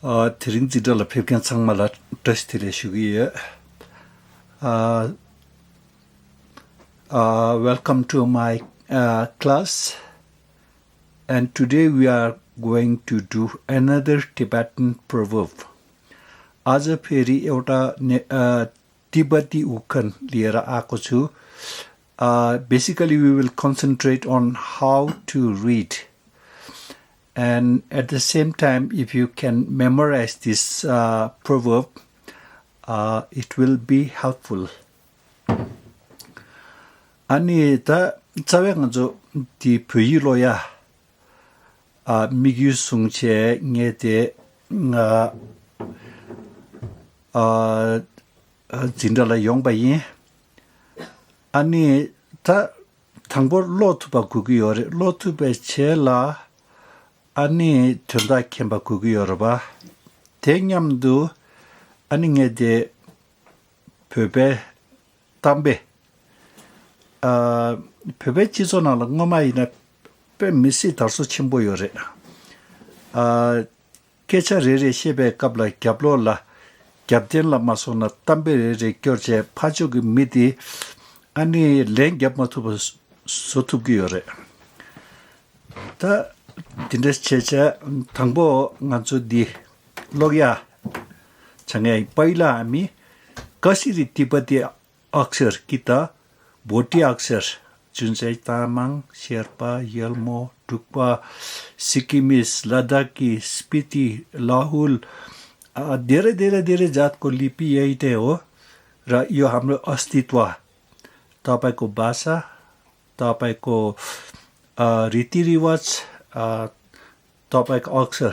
드링 지달라 페견 상말라 테스트를 시기에 welcome to my class, and today we are going to do another Tibetan proverb. आज फेरि एउटा तिब्बती उखान लिएर आएको छु. Basically we will concentrate on how to read, and at the same time if you can memorize this proverb, it will be helpful. Ani ta tsaweng zo di pyiloya migyu sungche nge de jindala yongbayi ani ta thangbo lotu ba gugiyore lotu be chela ani thunda kemba gugiyore ba tengyamdu ani nge de pebe tambe pebe chizona la ngomaina pe misi tarso chimboyore kecha rere shebe kabla kyablo la kyabden la masona tambe rere kyorche phajogi midi ani leng gyapmatu sotugiyore ta dindes checha thangbo nganchu di logya changai पहिला हामी कसरी तिब्बती अक्षर कि त भोटी अक्षर जुन चाहिँ Tamang Sherpa Yolmo टुक्पा Sikkimese Ladakhi Spiti Lahaul धेरै धेरै धेरै जातको लिपि यही नै हो र यो हाम्रो अस्तित्व तपाईको भाषा तपाईको रीतिरिवाज तपाईको अक्षर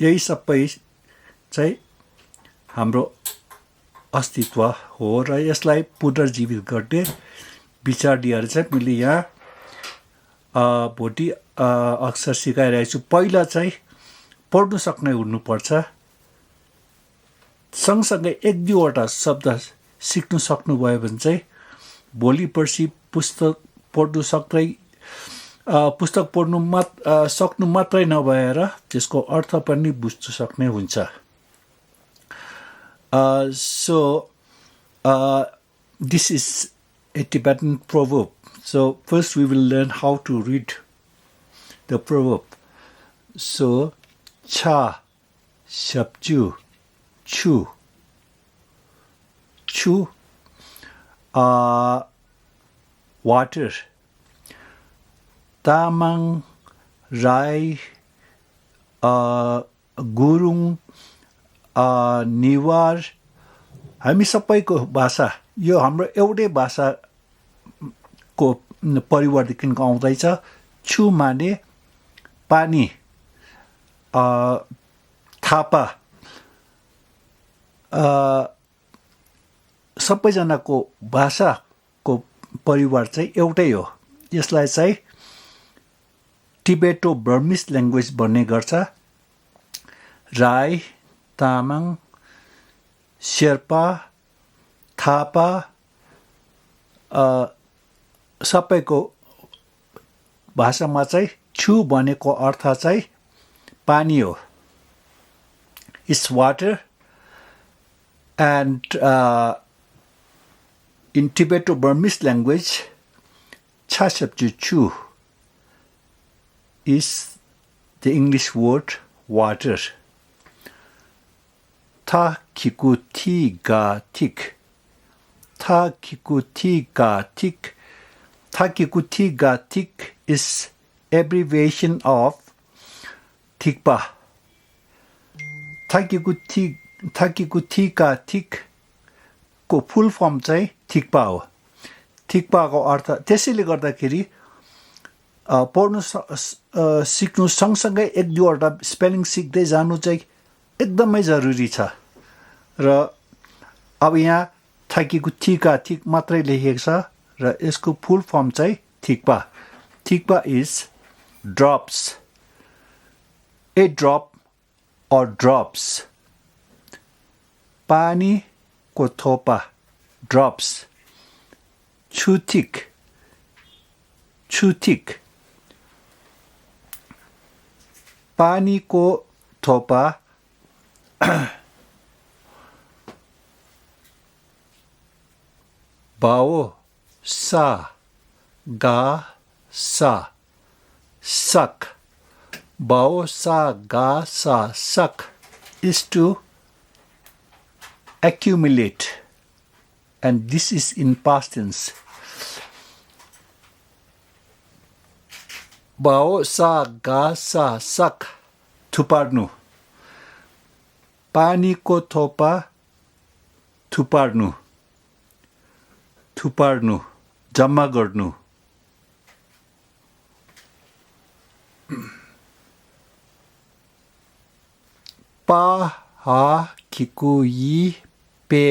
यही सबै चाहिँ हाम्रो अस्तित्व हो र यसलाई पुनर्जीवित गर्ने विचार दिएर चाहिँ मैले यहाँ भोटी अक्षर सिकाइरहेको छु. पहिला चाहिँ पढ्नु सक्ने हुनुपर्छ, सँगसँगै एक दुईवटा शब्द सिक्नु सक्नुभयो भने चाहिँ भोलि पर्सि पुस्तक पढ्नु सक्नु मात्रै नभएर त्यसको अर्थ पनि बुझ्नु सक्ने हुन्छ. So this is a Tibetan proverb. So first we will learn how to read the proverb. So cha, shabju, chu, chu, water, tamang, rai, gurung, निवार हामी सबैको भाषा यो हाम्रो एउटै भाषाको परिवारदेखि आउँदैछ. छु माने पानी, थापा, सबैजनाको भाषाको परिवार चाहिँ एउटै हो. यसलाई चाहिँ टिबेटो बर्मिस ल्याङ्ग्वेज भन्ने गर्छ. राई, तामाङ, शेर्पा, थापा सबैको भाषामा चाहिँ छु भनेको अर्थ चाहिँ पानी हो. It's water, and in Tibeto-Burmese language, cha shabju chu is the English word water. Ta kiku ti ga tik. Ta kiku ti ga tik. Ta kiku ti ga tik is abbreviation of tikpa. Ta kiku ti ga tik को फुल form चाहिँ थिक्पा हो. थिक्पाको अर्थ त्यसैले गर्दाखेरि पढ्नु सिक्नु सँगसँगै एक दुईवटा स्पेलिङ सिक्दै जानु चाहिँ एकदमै जरुरी छ. र अब यहाँ थाकिएको थिका थिक मात्रै लेखेको छ र यसको फुल फर्म चाहिँ थिक्पा. थिक्पा is drops. A drop or drops. पानीको थोपा drops. Chutik. पानीको थोपा Bao sa ga sa suck. Bao sa ga sa suck is to accumulate, and this is in past tense. Bao sa ga sa suck थुपार्नु. पानीको थोपा थुपार्नु. थुपार्नु जम्मा गर्नु. पा हा किकु यी पे.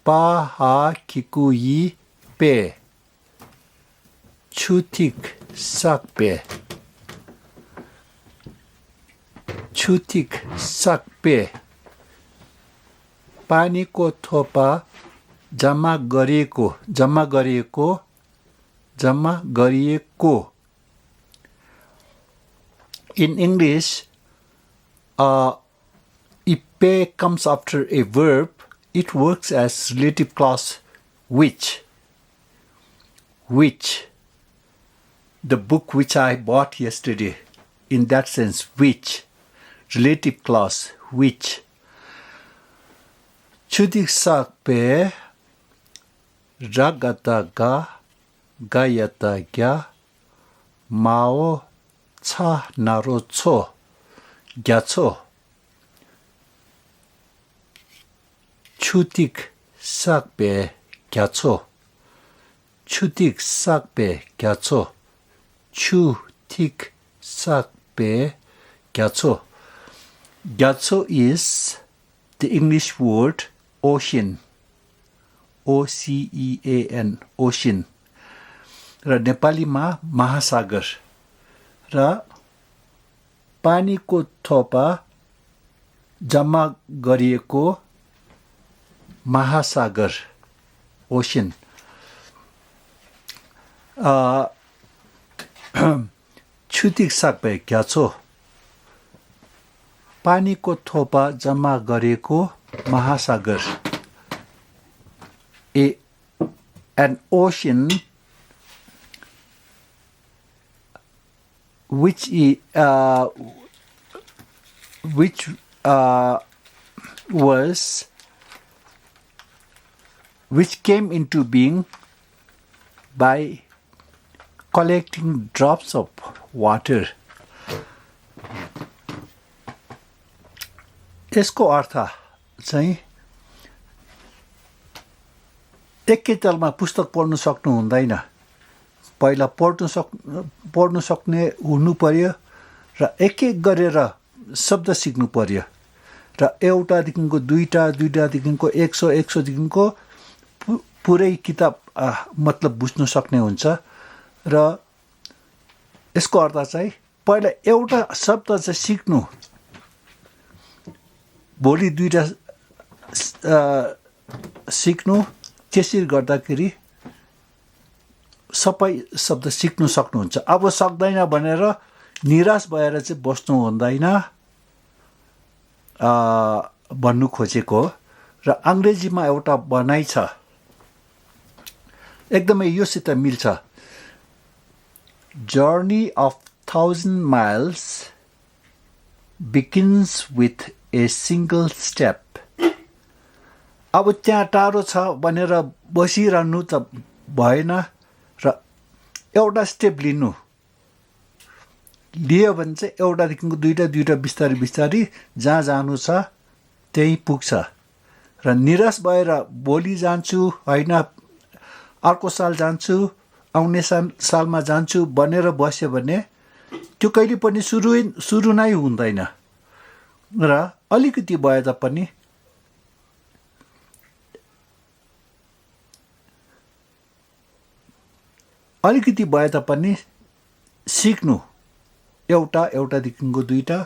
पा हा किकु यी पे. छुतिक साक पे. छुतिक साक पे. पानीको थोपा जम्मा गरिएको. जम्मा गरिएको. जम्मा गरिएको. In English, if pe comes after a verb, it works as relative clause which. Which. The book which I bought yesterday, in that sense, which. Relative clause which. Chudik sak pe ragata ga gayata gya mao cha naro cho gyacho. Chudik sak pe gyacho. Chudik sak pe gyacho. Chudik sak pe gyacho. Gyacho is the English word ocean. O-C-E-A-N, ocean. र नेपालीमा महासागर. र पानीको थोपा जम्मा गरिएको महासागर, ocean. छुतिक साक्पे ग्याछो. पानीको थोपा जम्मा गरेको महासागर. An ocean which came into being by collecting drops of water. यसको अर्थ चाहिँ एकैतालमा पुस्तक पढ्नु सक्नु हुँदैन. पहिला पढ्नु सक्ने हुनु पर्यो र एक एक गरेर शब्द सिक्नु पर्यो र एउटादेखिको दुईटा, दुईटादेखिको 100 देखिको पुरै किताब मतलब बुझ्नु सक्ने हुन्छ. र यसको अर्थ चाहिँ पहिला एउटा शब्द चाहिँ सिक्नु, भोलि दुईटा सिक्नु, त्यसरी गर्दाखेरि सबै शब्द सिक्नु सक्नुहुन्छ. अब सक्दैन भनेर निराश भएर चाहिँ बस्नु हुँदैन भन्नु खोजेको. र अङ्ग्रेजीमा एउटा भनाइ छ, एकदमै योसित मिल्छ. Journey of 1,000 miles begins with a single step. अब त्यहाँ टाढो छ भनेर बसिरहनु त भएन र एउटा स्टेप लिनु. लियो भने चाहिँ एउटादेखिको दुईटा, दुईटा बिस्तारी बिस्तारी जहाँ जानु छ त्यही पुग्छ. र निराश भएर भोलि जान्छु, होइन अर्को साल जान्छु, आउने सालमा जान्छु भनेर बस्यो भने त्यो कहिले पनि सुरु नै हुँदैन. र अलिकति भए तापनि सिक्नु. एउटादेखिको दुईटा,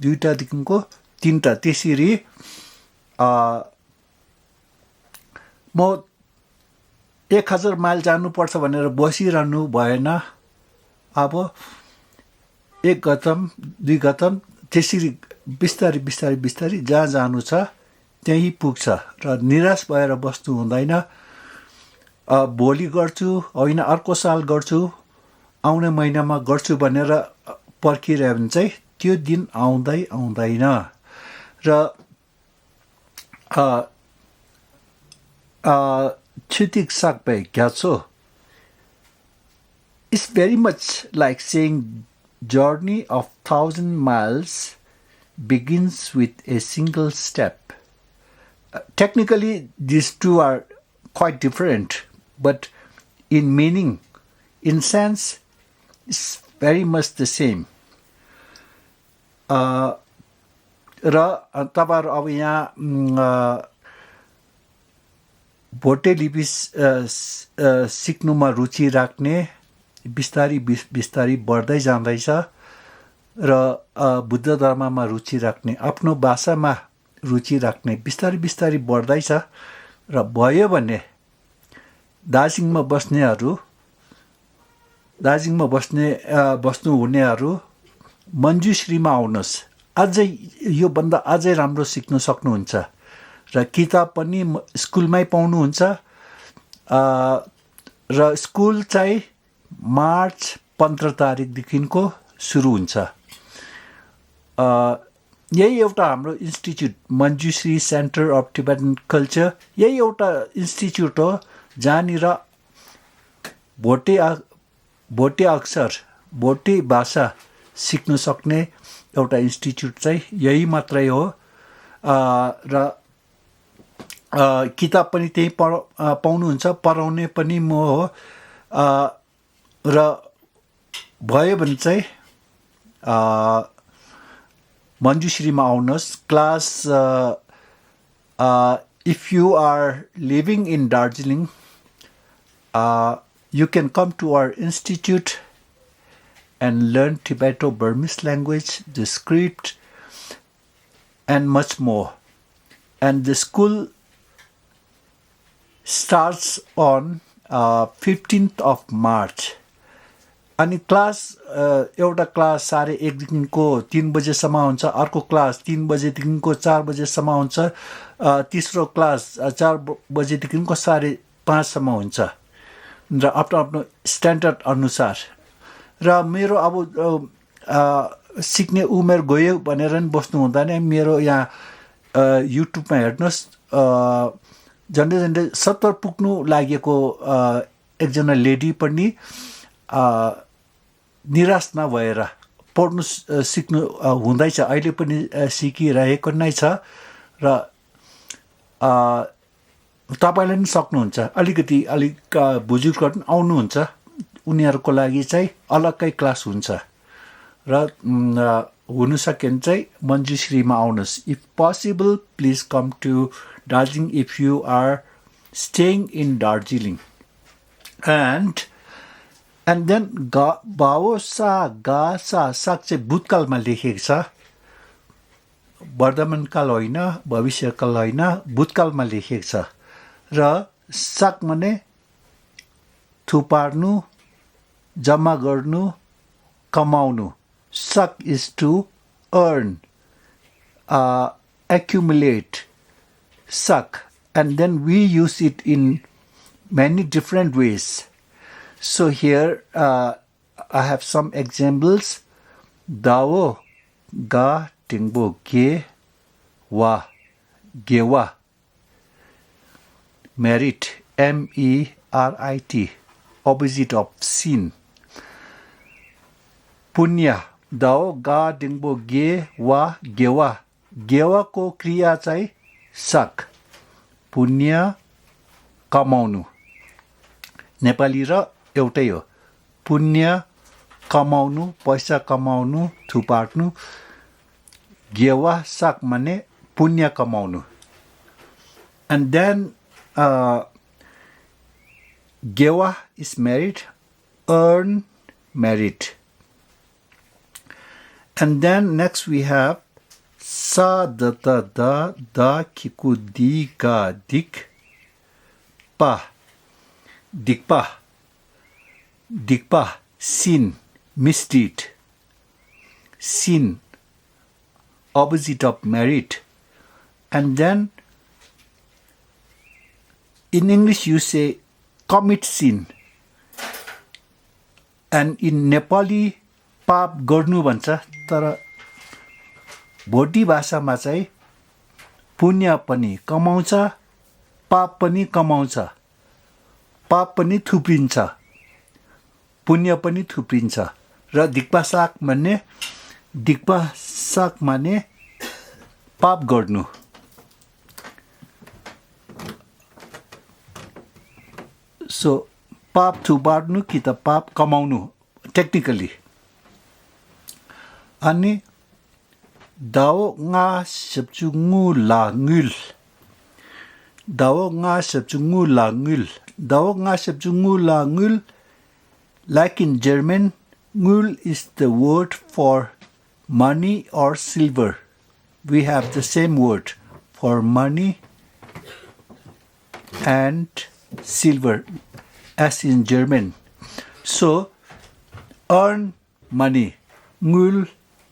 दुईटादेखिको तीनटा, त्यसरी म 1000 माइल जानुपर्छ भनेर बसिरहनु भएन. अब 1 गतम 2 गतम त्यसरी बिस्तारै बिस्तारै बिस्तारै जहाँ जानु छ त्यहीँ पुग्छ र निराश भएर बस्नु हुँदैन। भोलि गर्छु होइन अर्को साल गर्छु आउने महिनामा गर्छु भनेर पर्खिरह्यो भने चाहिँ त्यो दिन आउँदै आउँदैन। र छिटिक सक्बै ग्याछो is very much like saying journey of 1,000 miles begins with a single step. Technically, these two are quite different, but in meaning, in sense, it's very much the same. र तपाईँहरू अब यहाँ भोटे लिपि सिक्नुमा रुचि राख्ने बिस्तारी बिस्तारी बढ्दै जाँदैछ र बुद्ध धर्ममा रुचि राख्ने आफ्नो भाषामा रुचि राख्ने बिस्तारी बिस्तारी बढ्दैछ र भयो भने दार्जिलिङमा बस्नुहुनेहरू मञ्जुश्रीमा आउनुहोस्। अझै योभन्दा अझै राम्रो सिक्न सक्नुहुन्छ र किताब पनि स्कुलमै पाउनुहुन्छ र स्कुल चाहिँ मार्च 15 तारिकदेखिको सुरु हुन्छ। यही एउटा हाम्रो institute Manjushree centre of Tibetan culture यही एउटा इन्स्टिच्युट हो जहाँनिर भोटे अक्षर भोटे भाषा सिक्न सक्ने एउटा इन्स्टिच्युट चाहिँ यही मात्रै हो। र किताब पनि त्यही पाउनुहुन्छ पढाउने पनि म हो। र भयो भने चाहिँ मञ्जुश्रीमा आउनुहोस्। Class if you are living in Darjeeling you can come to our institute and learn Tibeto-Burmese language, the script, and much more. And the school starts on 15th of March. अनि क्लास एउटा क्लास 1:30 देखिको 3 बजेसम्म हुन्छ, अर्को class 3 बजेदेखिको 4 बजेसम्म हुन्छ, तेस्रो class 4 बजेदेखिको 5:30 सम्म हुन्छ र आफ्नो स्ट्यान्डर्ड अनुसार। र मेरो अब सिक्ने उमेर गयो भनेर नि बस्नु हुँदैन। मेरो यहाँ युट्युबमा हेर्नुहोस् झन्डै झन्डै 70 पुग्नु लागेको एकजना लेडी पनि निराश नभएर पढ्नु सिक्नु हुँदैछ, अहिले पनि सिकिरहेको नै छ र तपाईँले पनि सक्नुहुन्छ। अलिक बुजुर्ग पनि आउनुहुन्छ, उनीहरूको लागि चाहिँ अलग्गै क्लास हुन्छ र हुनु सक्यो भने चाहिँ मञ्जुश्रीमा आउनुहोस्। If possible please come to Darjeeling if you are staying in Darjeeling. And then भाओ सा गा सा साग चाहिँ भूतकालमा लेखेको छ, वर्तमानकाल होइन, भविष्यकाल होइन, भूतकालमा लेखेको छ। र साक माने थुपार्नु, जम्मा गर्नु, कमाउनु। Suck is to earn, accumulate, suck. And then we use it in many different ways. So here I have some examples. Dao, ga, tingbo, ge, wa, gewa. Merit, M-E-R-I-T, opposite of sin. Punya, dao, ga, dingbo, ge, wa, gewa. Gewa को क्रिया चाहिँ सक, पुण्य कमाउनु। नेपाली र एउटै हो, पुण्य कमाउनु, पैसा कमाउनु, थुपार्नु। गेवा सक माने पुण्य कमाउनु। And then gewa is merit, earn merit. And then next we have sa da da da da kiku di ga dik pa dikpa sin misdeed sin opposite of merit. And then in English you say commit sin. And in Nepali पाप गर्नु भन्छ तर भोटी भाषामा चाहिँ पुण्य पनि कमाउँछ पाप पनि कमाउँछ पाप पनि थुप्रिन्छ पुण्य पनि थुप्रिन्छ र दिक्पासाक माने पाप गर्नु सो पाप थुपार्नु कि त पाप कमाउनु टेक्निकली अनि दाओ nga sepchungu la ngul dao nga sepchungu la ngul like in German ngul is the word for money or silver. We have the same word for money and silver as in German. So earn money ngul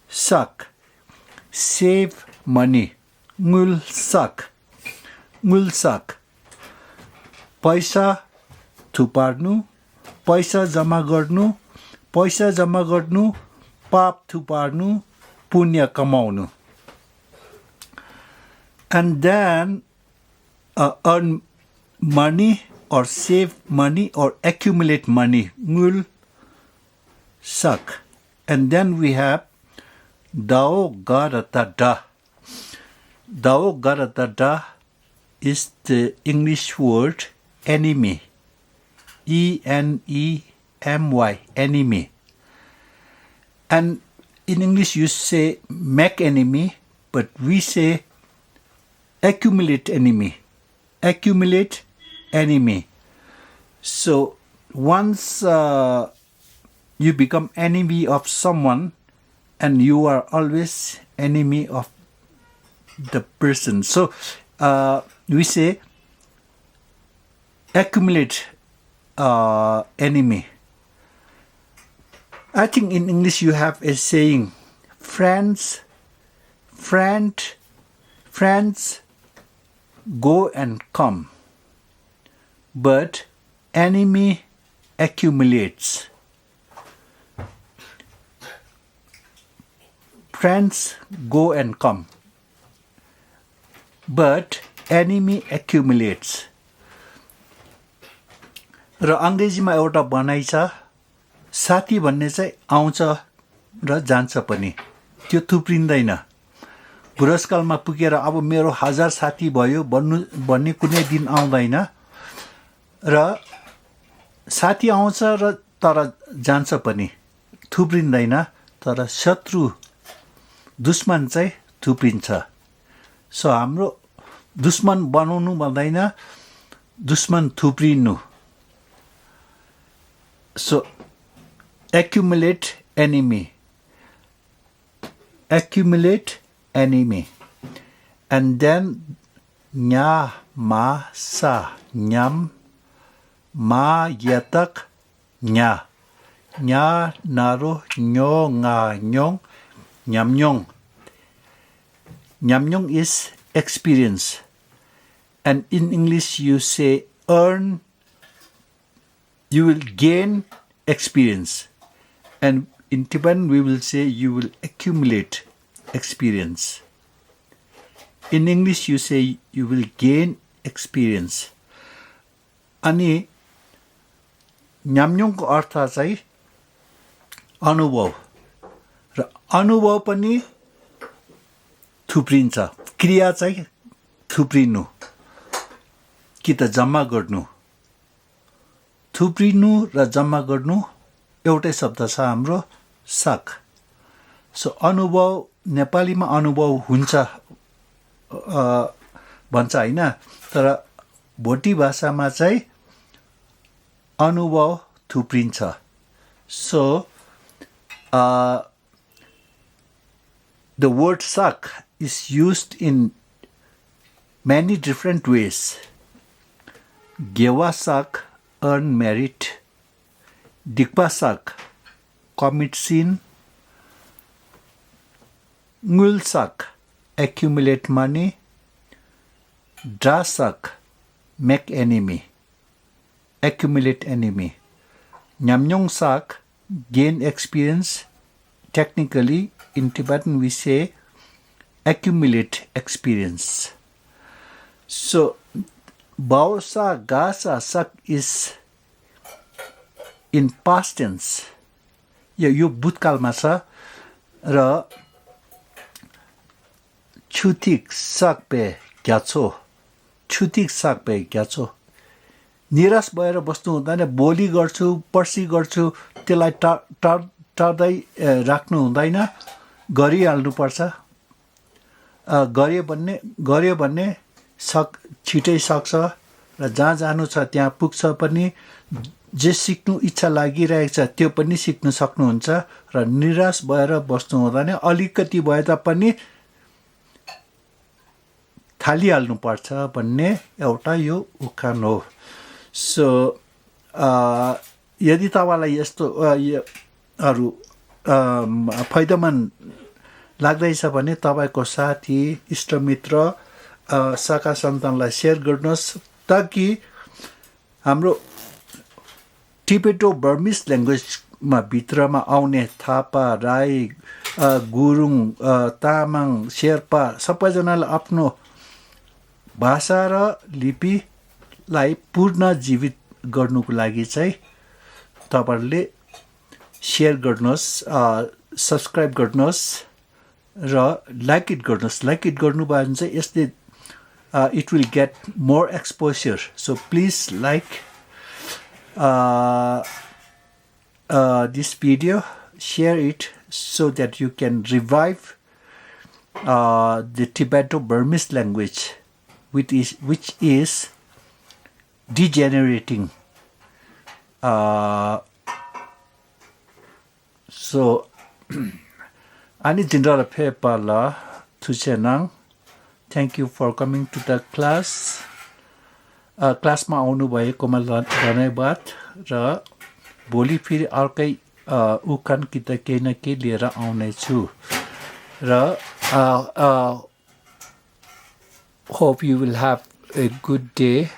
sak save money ngul sak पैसा थुपार्नु पैसा जम्मा गर्नु पाप थुपार्नु पुण्य कमाउनु and then earn money or save money or accumulate money ngul sak and then we have Dao Garatata is the English word enemy. E-N-E-M-Y, enemy. And in English you say make enemy, but we say accumulate enemy. So once you become enemy of someone, and you are always enemy of the person. So we say accumulate enemy. I think in English you have a saying, friends go and come, but enemy accumulates. Friends go and come, but enemy accumulates. र अङ्ग्रेजीमा एउटा भनाइ छ साथी भन्ने चाहिँ आउँछ र जान्छ पनि त्यो थुप्रिँदैन बुढेसकालमा पुगेर अब मेरो 1000 साथी भयो भन्ने कुनै दिन आउँदैन र साथी आउँछ र तर जान्छ पनि थुप्रिँदैन तर शत्रु दुश्मन चाहिँ थुप्रिन्छ सो हाम्रो दुश्मन बनाउनु भन्दैन दुश्मन थुप्रिनु so accumulate enemy and then nya ma sa nyam ma yatak nya naro nyo nga nyong Nyamnyong is experience. And in English you say you will gain experience. And in Tibetan we will say you will accumulate experience. In English you say you will gain experience. Ani Nyamnyong ko artha चाहिँ अनुभव र अनुभव पनि थुप्रिन्छ क्रिया चाहिँ थुप्रिनु कि त जम्मा गर्नु थुप्रिनु र जम्मा गर्नु एउटै शब्द छ हाम्रो साक सो अनुभव नेपालीमा अनुभव हुन्छ भन्छ हैन तर भोटी भाषामा चाहिँ अनुभव थुप्रिन्छ so the word sak is used in many different ways. Gewa sak, earn merit. Dikpa sak, commit sin. Ngulsak, accumulate money. Drasak, make enemy. Accumulate enemy. Nyamnyongsak, gain experience. Technically, in Tibetan we say accumulate experience. So, Baosa, Gasa, Sak is in past tense. यो भूतकालमा छ र छुतिक सक्पे ग्याछो छुतिक सक्पे ग्याछो निराश भएर बस्नु हुँदैन भोलि गर्छु पर्सि गर्छु त्यसलाई टार्दै राख्नु हुँदैन गरिहाल्नुपर्छ गर्यो भन्ने छिटै सक्छ र जहाँ जानु छ त्यहाँ पुग्छ पनि जे सिक्नु इच्छा लागिरहेको छ त्यो पनि सिक्न सक्नुहुन्छ र निराश भएर बस्नु हुँदैन अलिकति भए तापनि थालिहाल्नुपर्छ भन्ने एउटा यो उखान हो सो यदि तपाईँलाई यस्तो फाइदामन्द लाग्दैछ भने तपाईँको साथी इष्टमित्र शाखा सन्तानलाई सेयर गर्नुहोस् ताकि हाम्रो टिबेटो बर्मिस ल्याङ्ग्वेजमा भित्रमा आउने थापा राई गुरुङ तामाङ शेर्पा सबैजनाले आफ्नो भाषा र लिपिलाई पुनर्जीवित गर्नुको लागि चाहिँ तपाईहरुले शेयर गर्नुहोस् सब्स्क्राइब गर्नुहोस् र लाइक इट गर्नुभयो भने चाहिँ यसले it will get more exposure so please like this video share it so that you can revive the Tibeto-Burmese language which is degenerating so ani jindala phe pala thuchenang thank you for coming to the class क्लासमा आउनु भएकोमा धन्यवाद र भोलि फेरि अर्कै उखान कि त केही न केही लिएर आउने छु र hope you will have a good day